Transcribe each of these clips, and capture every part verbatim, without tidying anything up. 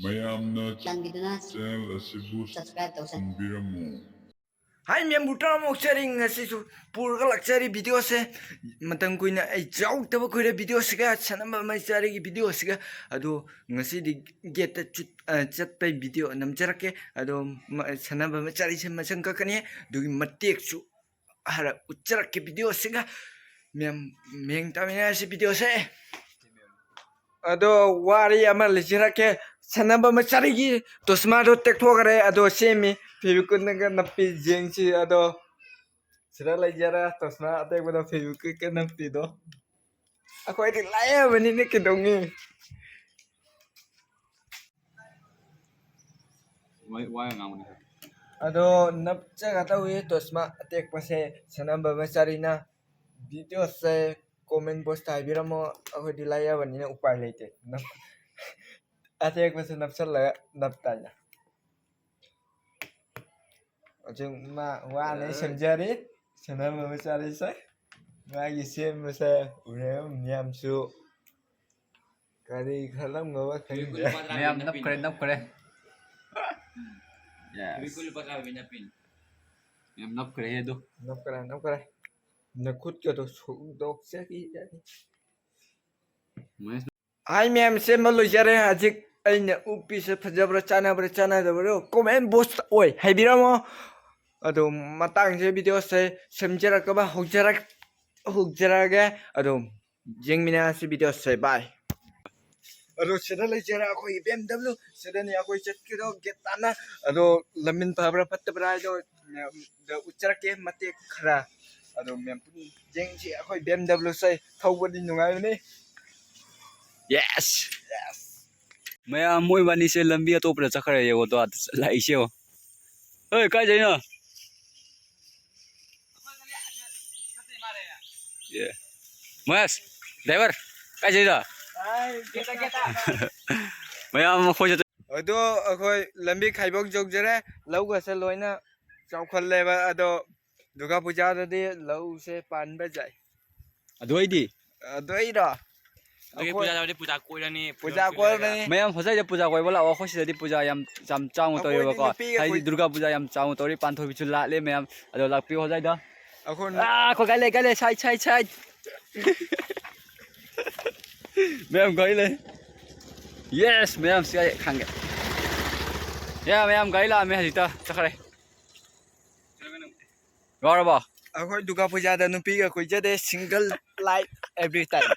ꯃꯌꯥꯝꯅ ꯆꯥꯟꯕꯤꯗꯨꯅ channel ꯑꯁꯤꯕꯨ subscribe ꯇꯧꯁꯟꯕꯤꯔꯝꯃꯨ꯫ ꯍꯥꯏ ꯃꯌꯥꯝꯕꯨ ꯇꯔꯥꯃꯨꯛ ꯆꯥꯔꯤ꯫ ꯉꯁꯤꯁꯨ ꯄꯨꯔꯒ ꯂꯥꯛꯆꯔꯤ video ꯁꯦ꯫ ꯃꯇꯝ ꯀꯨꯏꯅ ꯑꯩ ꯌꯥꯎꯗꯕ ꯀꯨꯏꯔꯦ video ꯁꯤꯒ, ꯁꯥꯟꯅꯕ ꯃꯩꯆꯥꯔꯤꯒꯤ video ꯁꯤꯒ꯫ ꯑꯗꯣ ꯉꯁꯤꯗꯤ gate ꯇ ꯆꯨꯠ-, ꯑ, ꯆꯠꯄꯩ video ꯅꯝꯖꯔꯛꯀꯦ꯫ ꯑꯗꯣ ꯃ-, ꯁꯥꯟꯅꯕ ꯃꯩꯆꯥꯔꯤꯁꯦ ꯃꯁꯝ ꯀꯛꯀꯅꯤ꯫ ꯑꯗꯨꯒꯤ ꯃꯇꯦꯛꯁꯨ ꯍꯥꯏꯔ ꯎꯠꯆꯔꯛꯀꯦ video ꯁꯤꯒ꯫ ꯃꯌꯥꯝ ꯃꯤꯡ ꯇꯥꯃꯤꯟꯅꯔꯁꯤ video ꯁꯦ꯫ ꯑꯗꯣ ꯋꯥꯔꯤ ꯑꯃ ꯂꯤꯖꯔꯛꯀꯦ꯫ ꯁꯥꯟꯅꯕ ꯃꯩꯆꯥꯔꯤꯒꯤ ꯇꯣꯁꯃꯥꯗꯣ ꯇꯦꯛꯊꯣꯛꯈ꯭ꯔꯦ꯫ ꯑꯗꯣ ꯁꯦꯝꯃꯤ꯫ Fevikwikꯅꯒ ꯅꯞꯄꯤ ꯌꯦꯡꯁꯤ꯫ ꯑꯗꯣ ꯁꯤꯗ ꯂꯩꯖꯔꯦ ꯇꯣꯁꯃꯥ ꯑꯇꯦꯛꯄꯗꯣ Fevikwikꯀ ꯅꯞꯄꯤꯗꯣ꯫ ꯑꯩꯈꯣꯏꯗꯤ ꯂꯥꯏꯔꯕꯅꯤꯅ ꯀꯩꯗꯧꯅꯤ? ꯋꯥ-, ꯋꯥ ꯌꯥꯝ ꯉꯥꯡꯕꯅꯦ꯫ ꯑꯗꯣ ꯅꯞꯆꯒ ꯇꯧꯏ ꯇꯣꯁꯃꯥ ꯑꯇꯦꯛꯄꯁꯦ ꯁꯥꯟꯅꯕ ꯃꯩꯆꯥꯔꯤꯅ꯫ Video ꯁꯦ comment box ꯇ ꯍꯥꯏꯕꯤꯔꯝꯃꯣ꯫ ꯑꯩꯈꯣꯏꯗꯤ ꯂꯥꯏꯔꯕꯅꯤꯅ ꯎꯄꯥꯏ ꯂꯩꯇꯦ꯫ ꯅꯞ-, ꯑꯇꯦꯛꯄꯁꯦ ꯅꯞꯁꯜꯂꯒ ꯅꯞꯇꯥꯏꯅ꯫ ꯍꯧꯖꯤꯛ ꯃꯥ ꯋꯥꯅ ꯑꯦ꯫ ꯁꯦꯝꯖꯔꯤ꯫ ꯁꯥꯟꯅꯕ ꯃꯩꯆꯥꯔꯤꯁꯦ꯫ ꯃꯥꯒꯤ ꯁꯦꯝꯕꯁꯦ ꯎꯔꯦ ꯃꯌꯥꯝꯁꯨ꯫ ꯀꯔꯤ ꯈꯜꯂꯝꯒꯕ ꯈꯪꯗꯦ꯫ ꯃꯌꯥꯝ ꯅꯞꯈ꯭ꯔꯦ, ꯅꯞꯈ꯭ꯔꯦ꯫ Yes꯫ ꯃꯌꯥꯝ ꯅꯞꯈ꯭ꯔꯦ ꯑꯗꯨ꯫ ꯅꯞꯈ꯭ꯔꯦ, ꯅꯞꯈ꯭ꯔꯦ꯫ ꯅꯈꯨꯠꯀꯗꯣ ꯁꯨꯗꯣꯛꯆꯈꯤꯖꯅꯤ꯫ ꯃꯍꯦꯁ꯫ ꯍꯥꯏ ꯃꯌꯥꯝ, ꯁꯦꯝꯕ ꯂꯣꯏꯖꯔꯦ꯫ ꯍꯧꯖꯤꯛ ꯑꯩꯅ ꯎꯞꯄꯤꯁꯦ ꯐꯖꯕ꯭ꯔꯥ, ꯆꯥꯟꯅꯕ꯭ꯔꯥ, ꯆꯥꯟꯅꯗꯕ꯭ꯔꯥ comment box ꯇ ꯑꯣꯏ ꯍꯥꯏꯕꯤꯔꯝꯃꯣ꯫ ꯑꯗꯣ ꯃꯇꯥꯡꯁꯦ video ꯁꯦ ꯁꯦꯝꯖꯔꯛꯅꯕ ꯍꯧꯖꯔꯛ-, ꯍꯧꯖꯔꯛꯑꯒꯦ꯫ ꯑꯗꯣ ꯌꯦꯡꯃꯤꯟꯅꯔꯁꯤ video ꯁꯦ꯫ Bye꯫ ꯑꯗꯣ ꯁꯤꯗ ꯂꯩꯖꯔꯦ ꯑꯩꯈꯣꯏ BMW꯫ ꯁꯤꯗꯅꯤ ꯑꯩꯈꯣꯏ ꯆꯠꯀꯗꯧ gate ꯇꯥꯟꯅ꯫ ꯑꯗꯣ ꯂꯝꯕꯤ ꯐꯕ꯭ꯔꯥ ꯐꯠꯇꯕ꯭ꯔꯥ ꯍꯥꯏꯗꯣ ꯃꯌꯥꯝꯗ ꯎꯠꯆꯔꯛꯀꯦ ꯃꯇꯦꯛ ꯈꯔ꯫ ꯑꯗꯣ ꯃꯌꯥꯝ ꯄꯨꯟꯅ ꯌꯦꯡꯁꯤ꯫ ꯑꯩꯈꯣꯏ BMW ꯁꯦ ꯊꯧꯕꯗꯤ ꯅꯨꯡꯉꯥꯏꯕꯅꯤ꯫ Yes꯫ Yes꯫ ꯃꯌꯥꯝ ꯃꯣꯏꯕꯥꯅꯤꯁꯦ ꯂꯝꯕꯤ ꯑꯇꯣꯞꯄꯗ ꯆꯠꯈ꯭ꯔꯦ꯫ ꯌꯦꯡꯉꯣ ꯇꯣ, ꯑꯥꯗ ꯂꯥꯛꯏꯁꯦ ꯌꯦꯡꯉꯣ꯫ ꯑꯣꯏ, ꯀꯥꯏ ꯆꯠꯂꯤꯅꯣ? ꯑꯦ꯫ ꯃꯍꯦꯁ, driver, ꯀꯥꯏ ꯆꯠꯂꯤꯅꯣ? ꯃꯌꯥꯝ ꯃꯈꯣꯏ ꯆꯠ-, ꯑꯗꯣ ꯑꯩꯈꯣꯏ ꯂꯝꯕꯤ ꯈꯥꯏꯕꯣꯛ ꯌꯧꯖꯔꯦ꯫ ꯂꯧꯒꯁꯦ ꯂꯣꯏꯅ ꯆꯥꯎꯈꯠꯂꯦꯕ꯫ ꯑꯗꯣ ꯗꯨꯔꯒꯥ ꯄꯨꯖꯥꯗꯗꯤ ꯂꯧꯁꯦ ꯄꯥꯟꯕ ꯌꯥꯏ꯫ ꯑꯗꯨ ꯑꯩꯗꯤ? ꯑꯗꯨ ꯑꯩꯔꯣ? ꯑꯗꯒꯤ ꯑꯩꯈꯣꯏ ꯄꯨꯖꯥ ꯌꯥꯎꯔꯗꯤ ꯄꯨꯖꯥ ꯀꯣꯏꯔꯅꯤ, ꯄꯨꯖꯥ ꯐꯤꯔꯣꯜꯁꯨ ꯀꯣꯏꯔꯅꯤ꯫ ꯂꯩꯔꯦ꯫ ꯃꯌꯥꯝ, ꯍꯣꯖꯥꯏꯗ ꯄꯨꯖꯥ ꯀꯣꯏꯕ ꯂꯥꯛꯑꯣ꯫ ꯑꯩꯈꯣꯏ ꯁꯤꯗꯗꯤ ꯄꯨꯖꯥ ꯌꯥꯝ, ꯌꯥꯝ ꯆꯥꯎꯅ ꯑꯩꯈꯣꯏꯗꯤ ꯇꯧꯋꯦꯕꯀꯣ꯫ ꯅꯨꯄꯤꯒ ꯍꯥꯏꯗꯤ ꯀꯣꯏ- ꯗꯨꯔꯒꯥ ꯄꯨꯖꯥ ꯌꯥꯝ ꯆꯥꯎꯅ ꯇꯧꯔꯤ, ꯄꯥꯟꯊꯣꯏꯕꯤꯁꯨ ꯂꯥꯠꯂꯦ ꯃꯌꯥꯝ꯫ ꯑꯗꯣ ꯂꯥꯛꯄꯤꯌꯨ ꯍꯣꯖꯥꯏꯗ꯫ ꯑꯩꯈꯣꯏ ꯑꯥ, ꯑꯩꯈꯣꯏ ꯒꯥꯔꯤ ꯂꯩ, ꯒꯥꯔꯤ ꯂꯩ, side, side, side꯫ ꯃꯌꯥꯝ ꯒꯥꯔꯤ ꯂꯩ꯫ Yes, ꯃꯌꯥꯝ ꯁꯤ ꯑꯩ ꯈꯪꯒꯦ꯫ ꯌꯥ, ꯃꯌꯥꯝ ꯒꯥꯔꯤ ꯂꯥꯛꯑꯝꯃꯦ, ꯍꯧꯖꯤꯛꯇ ꯆꯠꯈ꯭ꯔꯦ꯫ ꯌꯥꯎꯔꯕꯣ? ꯑꯩꯈꯣꯏ ꯗꯨꯔꯒꯥ ꯄꯨꯖꯥꯗ ꯅꯨꯄꯤꯒ ꯀꯣꯏꯖꯗꯦ, single life every time꯫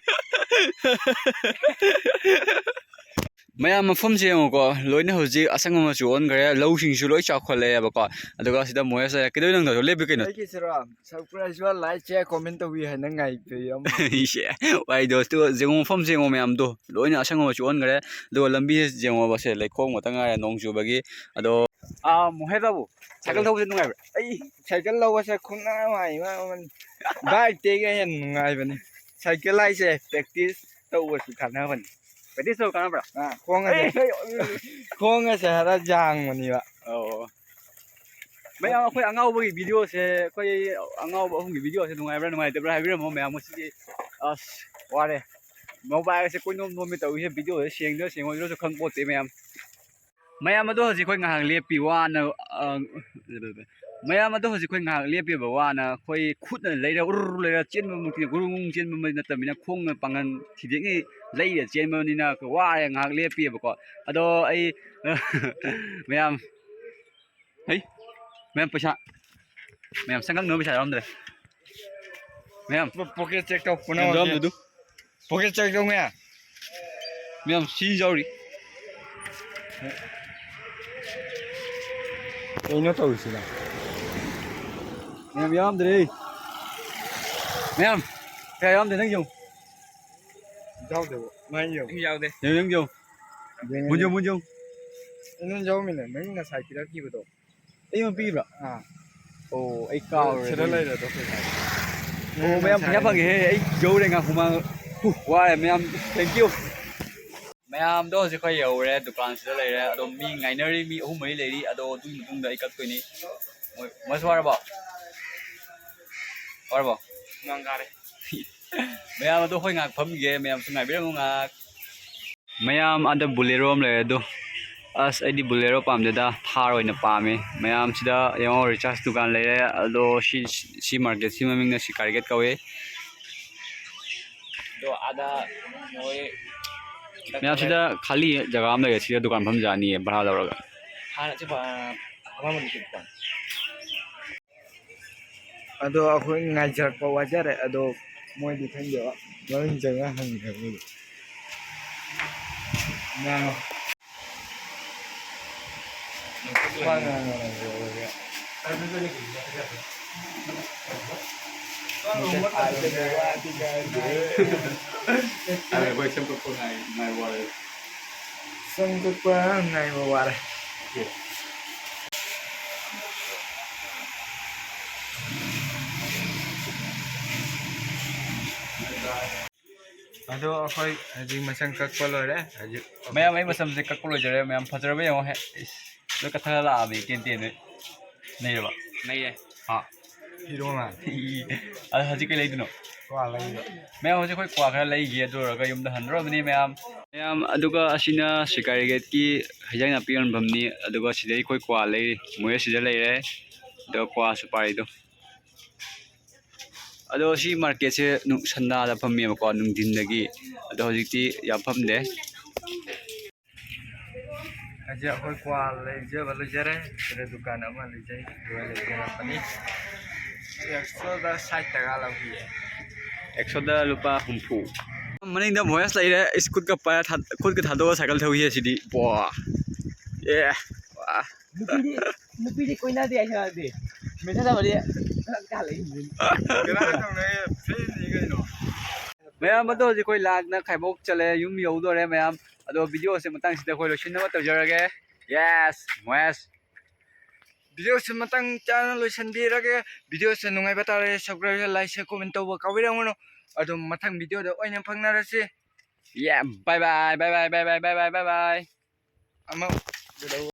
ꯃꯌꯥꯝ ꯃꯐꯝꯁꯦ ꯌꯦꯡꯉꯨꯀꯣ, ꯂꯣꯏꯅ ꯍꯧꯖꯤꯛ ꯑꯁꯪꯕ ꯃꯆꯨ ꯑꯣꯟꯈ꯭ꯔꯦ, ꯂꯧꯁꯤꯡꯁꯨ ꯂꯣꯏ ꯆꯥꯎꯈꯠꯂꯛꯑꯦꯕꯀꯣ꯫ ꯑꯗꯨꯒ ꯁꯤꯗ ꯃꯣꯍꯦꯁ ꯂꯩꯔꯦ꯫ ꯀꯩꯗꯧꯔꯤꯅꯣ ꯅꯪꯗꯣ? ꯂꯦꯞꯄꯤ ꯀꯩꯅꯣ? ꯑꯩꯒꯤꯁꯤꯔꯣ? Subscribe, like, share, comment ꯇꯧꯕꯤ ꯍꯥꯏꯅ ꯉꯥꯏꯕꯤꯔꯝꯃꯣ꯫ ꯏꯁꯦ, ꯋꯥꯏꯗꯣ, ꯑꯗꯨ ꯌꯦꯡꯉꯣ, ꯃꯐꯝꯁꯦ ꯌꯦꯡꯉꯣ ꯃꯌꯥꯝꯗꯣ, ꯂꯣꯏꯅ ꯑꯁꯪꯕ ꯃꯆꯨ ꯑꯣꯟꯈ꯭ꯔꯦ꯫ ꯑꯗꯨꯒ ꯂꯝꯕꯤꯁꯦ ꯌꯦꯡꯉꯣꯕ, ꯁꯦ ꯂꯩꯈꯣꯝ ꯉꯥꯛꯇ ꯉꯥꯏꯔꯦ ꯅꯣꯡ ꯆꯨꯕꯒꯤ꯫ ꯑꯗꯣ, ꯑꯥ, ꯃꯣꯍꯦ ꯕꯥꯕꯨ, ꯁꯥꯏꯀꯜ ꯊꯧꯕꯁꯦ ꯅꯨꯡꯉꯥꯏꯕ꯭ꯔꯥ? ꯑꯩ ꯁꯥꯏꯀꯜ ꯂꯧꯕꯁꯦ ꯈꯨꯅꯨꯡꯉꯥꯏ ꯑꯃ ꯑꯃꯅꯤ꯫ Bike ꯇꯒꯤ ꯍꯦꯟꯅ ꯅꯨꯡꯉꯥꯏꯕꯅꯤ꯫ ꯁꯥꯏꯀꯜ ꯍꯥꯏꯁꯦ practice ꯇꯧꯕꯁꯨ ꯀꯥꯟꯅꯕꯅꯤ꯫ Practice ꯇꯧꯕ ꯀꯥꯟꯅꯕ꯭ꯔꯥ? ꯑꯥ, ꯈꯣꯡ ꯑꯁꯦ, ꯑꯩ, ꯑꯩ, ꯈꯣꯡ ꯑꯁꯦ ꯈꯔ ꯌꯥꯡꯕꯅꯦꯕ꯫ ꯑꯣ꯫ ꯃꯌꯥꯝ, ꯑꯩꯈꯣꯏ ꯑꯉꯥꯎꯕꯒꯤ video ꯁꯦ, ꯑꯩꯈꯣꯏ ꯑꯉꯥꯎꯕ ꯑꯍꯨꯝꯒꯤ video ꯁꯦ ꯅꯨꯡꯉꯥꯏꯕ꯭ꯔꯥ ꯅꯨꯡꯉꯥꯏꯇꯕ꯭ꯔꯥ ꯍꯥꯏꯕꯤꯔꯝꯃꯣ ꯃꯌꯥꯝ꯫ ꯉꯁꯤꯗꯤ ꯑꯁ, ꯋꯥꯔꯦ꯫ Mobile ꯁꯦ ꯀꯣꯏꯅꯣꯝ ꯅꯣꯝꯃꯤ ꯇꯧꯔꯤꯁꯦ, video ꯁꯦ ꯁꯦꯡꯗꯣꯏꯔꯥ ꯁꯦꯡꯉꯣꯏꯗꯣꯏꯔꯁꯨ ꯈꯪꯄꯣꯠꯇꯦ ꯃꯌꯥꯝ꯫ ꯃꯌꯥꯝ ꯑꯗꯣ ꯍꯧꯖꯤꯛ ꯑꯩꯈꯣꯏ ꯉꯥꯏꯍꯥꯛ ꯂꯦꯞꯄꯤ ꯋꯥꯅ, ꯑ, ꯃꯌꯥꯝ ꯑꯗꯣ ꯍꯧꯖꯤꯛ ꯑꯩꯈꯣꯏ ꯉꯥꯏꯍꯥꯛ ꯂꯦꯞꯄꯤꯕ ꯋꯥꯅ ꯑꯩꯈꯣꯏ ꯈꯨꯠꯅ ꯂꯩꯔ ꯎꯔꯨ ꯂꯩꯔ ꯆꯦꯟꯕꯃꯛꯇꯤ ꯒꯨꯔꯨꯡ ꯒꯨꯔꯨꯡ ꯆꯦꯟꯕ ꯅꯠꯇꯕꯅꯤꯅ ꯈꯣꯡꯅ ꯄꯥꯡꯒꯜ ꯊꯤꯗꯦꯛꯉꯩ ꯂꯩꯔ ꯆꯦꯟꯕꯅꯤꯅ ꯋꯥꯔꯦ ꯉꯥꯏꯍꯥꯛ ꯂꯦꯞꯄꯤꯕꯀꯣ꯫ ꯑꯗꯣ ꯑꯩ, ꯃꯌꯥꯝ, ꯍꯩ, ꯃꯌꯥꯝ ꯄꯩꯁꯥ, ꯃꯌꯥꯝ ꯁꯪꯒꯝꯅꯕ ꯄꯩꯁꯥ ꯌꯥꯎꯔꯝꯗ꯭ꯔꯦ꯫ ꯃꯌꯥꯝ꯫ Pocket check ꯇꯧ, ꯄꯨꯅꯃꯛꯀꯤ꯫ ꯌꯥꯎꯔꯝꯗ꯭ꯔꯦ ꯑꯗꯨ꯫ Pocket check ꯇꯧ ꯃꯌꯥꯝ꯫ ꯃꯌꯥꯝ ꯁꯤ ꯌꯥꯎꯔꯤ꯫ ꯀꯩꯅꯣ ꯇꯧꯔꯤꯁꯤꯅ? ꯃꯌꯥꯝ ꯌꯥꯎꯔꯝꯗ꯭ꯔꯦ꯫ ꯃꯌꯥꯝ ꯀꯌꯥ ꯌꯥꯎꯔꯝꯗ꯭ꯔꯦ ꯅꯪ ꯌꯦꯡꯉꯨ꯫ ꯌꯥꯎꯗꯦꯕ꯫ ꯃꯥꯏ ꯌꯦꯡꯉꯨ꯫ ꯅꯪ ꯌꯥꯎꯗꯦ꯫ ꯌꯦꯡꯉꯨ, ꯌꯦꯡꯉꯨ, ꯌꯦꯡꯉꯨ꯫ ꯌꯦꯡꯉꯨ, ꯃꯨꯟ ꯌꯦꯡꯉꯨ, ꯌꯦꯡꯉꯨ꯫ ꯃꯨꯟ ꯌꯦꯡꯉꯨ꯫ ꯑꯩꯉꯣꯟꯗ ꯌꯥꯎꯔꯝꯃꯤꯅꯦ꯫ ꯅꯪ ꯉꯁꯥꯏ ꯄꯤꯔꯛꯈꯤꯕꯗꯣ꯫ ꯑꯩꯉꯣꯟꯗ ꯄꯤꯕ꯭ꯔꯥ? ꯑꯥ꯫ ꯑꯣ, ꯑꯩ ꯀꯥꯎꯔꯦ ꯁꯤꯗ ꯑꯗꯨꯒꯤ꯫ ꯂꯩꯔꯦ ꯑꯗꯣ ꯑꯩꯈꯣꯏ ꯁ꯭ꯋꯥꯏꯗ꯫ ꯑꯣ, ꯃꯌꯥꯝ ꯄꯩꯁꯥ ꯐꯪꯉꯦꯍꯦ꯫ ꯑꯩ ꯌꯧꯔꯦ ꯉꯥ ꯍꯨꯃꯥꯡ꯫ ꯍꯨ, ꯋꯥꯔꯦ ꯃꯌꯥꯝ꯫ Thank you꯫ ꯃꯌꯥꯝꯗꯣ ꯍꯧꯖꯤꯛ ꯑꯩꯈꯣꯏ ꯌꯧꯔꯦ, ꯗꯨꯀꯥꯟꯁꯤꯗ ꯂꯩꯔꯦ꯫ ꯑꯗꯣ ꯃꯤ ꯉꯥꯏꯅꯔꯤ ꯃꯤ ꯑꯍꯨꯝ ꯃꯔꯤ ꯂꯩꯔꯤ꯫ ꯑꯗꯣ ꯑꯗꯨꯒꯤ ꯃꯇꯨꯡꯗ ꯑꯩ ꯀꯛꯇꯣꯏꯅꯤ꯫ ꯃꯣꯏ, ꯃꯣꯏꯁꯨ ꯋꯥꯔꯕꯣ? ꯋꯥꯔꯕꯣ? ꯍꯨꯃꯥꯡ ꯀꯥꯔꯦ꯫ ꯃꯌꯥꯝ ꯑꯗꯣ ꯑꯩꯈꯣꯏ ꯉꯥꯏꯍꯥꯛ ꯐꯝꯒꯦ, ꯃꯌꯥꯝꯁꯨ ꯉꯥꯏꯕꯤꯔꯝꯃꯨ ꯉꯥꯏꯍꯥꯛ꯫ ꯃꯌꯥꯝ ꯑꯗ Bolero ꯑꯃ ꯂꯩꯔꯦ ꯑꯗꯣ꯫ ꯑꯁ, ꯑꯩꯗꯤ Bolero ꯄꯥꯝꯗꯦꯗ, Thar ꯑꯣꯏꯅ ꯄꯥꯝꯃꯦ꯫ ꯃꯌꯥꯝꯁꯤꯗ ꯌꯦꯡꯉꯣ, Recharge ꯗꯨꯀꯥꯟ ꯂꯩꯔꯦ꯫ ꯑꯗꯣ ꯁꯤ, ꯁꯤ market ꯁꯤ ꯃꯃꯤꯡꯅ Shikarigate ꯀꯧꯋꯦ꯫ ꯑꯗꯣ ꯑꯥꯗ ꯃꯣꯏ ꯃꯌꯥꯝꯁꯤꯗ ꯈꯥꯂꯤ ꯖꯒꯥ ꯑꯃ ꯂꯩꯔꯦ, ꯁꯤꯗ ꯗꯨꯀꯥꯟ ꯐꯝ ꯌꯥꯅꯤꯌꯦ, ꯚꯔꯥ ꯂꯧꯔꯒ꯫ ꯍꯥꯟꯅ ꯁꯤ ꯐ-, ꯐꯝꯃꯝꯕꯅꯤ ꯁꯤ ꯗꯨꯀꯥꯟ꯫ ꯑꯗꯣ ꯑꯩꯈꯣꯏ ꯉꯥꯏꯖꯔꯛꯄ ꯋꯥꯖꯔꯦ꯫ ꯑꯗꯣ ꯃꯣꯏꯗꯤ ꯈꯪꯗꯦꯕ, ꯃꯃꯤꯡ ꯆꯪꯉ ꯍꯪꯉꯦ ꯃꯣꯏꯗꯤ꯫ ꯉꯥꯡꯉꯣ꯫ ꯋꯥ ꯉꯥꯡꯉꯣ ꯅꯪꯁꯨ, ꯑꯗꯨꯒ꯫ ꯑꯗꯨꯗꯤ ꯋꯥꯗꯤ ꯉꯥꯡꯗꯦ꯫ ꯑꯗꯣ ꯑꯩꯈꯣꯏ ꯁꯦꯝꯗꯣꯛꯄ ꯉꯥꯏ-, ꯉꯥꯏꯕ ꯋꯥꯔꯦ꯫ ꯁꯦꯝꯗꯣꯛꯄ ꯉꯥꯏꯕ ꯋꯥꯔꯦ꯫ ꯑꯗꯣ ꯑꯩꯈꯣꯏ ꯍꯧꯖꯤꯛ ꯃꯁꯝ ꯀꯛꯄ ꯂꯣꯏꯔꯦ꯫ ꯍꯧꯖꯤꯛ ꯃꯌꯥꯝ, ꯑꯩ ꯃꯁꯝꯁꯦ ꯀꯛꯄ ꯂꯣꯏꯖꯔꯦ꯫ ꯃꯌꯥꯝ ꯐꯖꯔꯕ ꯌꯦꯡꯉꯣ꯫ ꯍꯦ, ꯏꯁ, ꯂꯣꯏ ꯀꯛꯊꯠꯂ ꯂꯥꯛꯑꯕꯅꯤ, ꯏꯇꯦꯟ ꯇꯦꯟꯅ꯫ ꯅꯩꯔꯕ? ꯅꯩꯌꯦ꯫ ꯑꯥ꯫ ꯍꯤꯔꯣ ꯃꯥꯜꯂꯦ꯫ ꯑꯗꯣ ꯍꯧꯖꯤꯛ ꯀꯩ ꯂꯩꯗꯣꯏꯅꯣ? ꯀ꯭ꯋꯥ ꯂꯩꯕ꯫ ꯃꯌꯥꯝ, ꯍꯧꯖꯤꯛ ꯑꯩꯈꯣꯏ ꯀ꯭ꯋꯥ ꯈꯔ ꯂꯩꯈꯤ, ꯑꯗꯨ ꯂꯣꯏꯔꯒ ꯌꯨꯝꯗ ꯍꯟꯗꯣꯔꯕꯅꯤ ꯃꯌꯥꯝ꯫ ꯃꯌꯥꯝ, ꯑꯗꯨꯒ ꯑꯁꯤꯅ ꯁꯤꯀꯥꯔꯤꯒꯦꯠꯀꯤ ꯍꯩꯖꯥꯡ ꯅꯥꯄꯤ ꯌꯣꯟꯐꯝꯅꯤ꯫ ꯑꯗꯨꯒ ꯁꯤꯗꯩ ꯑꯩꯈꯣꯏ ꯀ꯭ꯋꯥ ꯂꯩꯔꯤ, ꯃꯣꯏ ꯁꯤꯗ ꯂꯩꯔꯦ꯫ ꯑꯗꯣ ꯀ꯭ꯋꯥ ꯁꯨꯄꯥꯔꯤꯗꯣ꯫ ꯑꯗꯣ ꯁꯤ ꯃꯥꯔꯀꯦꯠꯁꯦ ꯅꯨꯡ-, ꯁꯟꯗꯥꯗ ꯐꯝꯃꯦꯕꯀꯣ, ꯅꯨꯡꯊꯤꯟꯗꯒꯤ꯫ ꯑꯗꯣ ꯍꯧꯖꯤꯛꯇꯤ ꯌꯥꯝ ꯐꯝꯗꯦ꯫ ꯍꯧꯖꯤꯛ ꯑꯩꯈꯣꯏ ꯀ꯭ꯋꯥ ꯂꯩꯖꯕ ꯂꯣꯏꯖꯔꯦ꯫ ꯁꯤꯗ ꯗꯨꯀꯥꯟ ꯑꯃ ꯂꯩꯖꯩ, ꯑꯗꯨꯒ ꯂꯩꯖꯔꯛꯄꯅꯤ꯫ ꯑꯦꯛꯁꯣꯗ ꯁꯥꯏꯠ ꯇꯒ ꯂꯧꯈꯤꯌꯦ꯫ ꯑꯦꯛꯁꯣꯗ ꯂꯨꯄꯥ ꯍꯨꯝꯐꯨ꯫ ꯃꯅꯤꯡꯗ ꯃꯣꯍꯦꯁ ꯂꯩꯔꯦ, ꯏꯁ, ꯈꯨꯠꯀ ꯄꯥꯏꯔ ꯊꯥ-, ꯈꯨꯠꯀ ꯊꯥꯗꯣꯛꯑ ꯁꯥꯏꯀꯜ ꯊꯧꯏꯌꯦ ꯁꯤꯗꯤ꯫ ꯕ꯭ꯋꯥ꯫ ꯑꯦ꯫ ꯕ꯭ꯋꯥ꯫ ꯅꯨꯄꯤꯗꯤ, ꯅꯨꯄꯤꯗꯤ ꯀꯣꯏꯅꯗꯦ ꯍꯥꯏꯁꯤꯔꯗꯤ꯫ ꯃꯦꯁꯦꯖ ꯊꯥꯕꯗꯤ ꯈꯔ ꯀꯥꯜꯂꯛꯏ꯫ ꯀꯅꯥ ꯇꯧꯅꯩ? ꯐ꯭ꯔꯦꯟꯅꯤ ꯀꯩꯅꯣ꯫ ꯃꯌꯥꯝ ꯑꯗꯣ ꯍꯧꯖꯤꯛ ꯑꯩꯈꯣꯏ ꯂꯥꯛꯅ ꯈꯥꯏꯕꯣꯛ ꯆꯠꯂꯦ, ꯌꯨꯝ ꯌꯧꯗꯣꯔꯦ ꯃꯌꯥꯝ꯫ ꯑꯗꯣ ꯚꯤꯗꯤꯑꯣꯁꯦ ꯃꯇꯥꯡꯁꯤꯗ ꯑꯩꯈꯣꯏ ꯂꯣꯏꯁꯤꯟꯅꯕ ꯇꯧꯖꯔꯒꯦ꯫ ꯌꯦꯁ, ꯃꯣꯍꯦꯁ꯫ ꯚꯤꯗꯤꯑꯣꯁꯦ ꯃꯇꯥꯡ ꯆꯥꯅ ꯂꯣꯏꯁꯤꯟꯕꯤꯔꯒꯦ꯫ ꯚꯤꯗꯤꯑꯣꯁꯦ ꯅꯨꯡꯉꯥꯏꯕ ꯇꯥꯔꯦ, subscribe, like, share, comment ꯇꯧꯕ ꯀꯥꯎꯕꯤꯔꯝꯒꯅꯨ꯫ ꯑꯗꯨꯝ ꯃꯊꯪ ꯚꯤꯗꯤꯑꯣꯗ ꯑꯣꯏꯅ ꯐꯪꯅꯔꯁꯤ꯫ ꯌꯦ, bye bye, bye bye, bye bye, bye bye, bye bye꯫ ꯑꯃ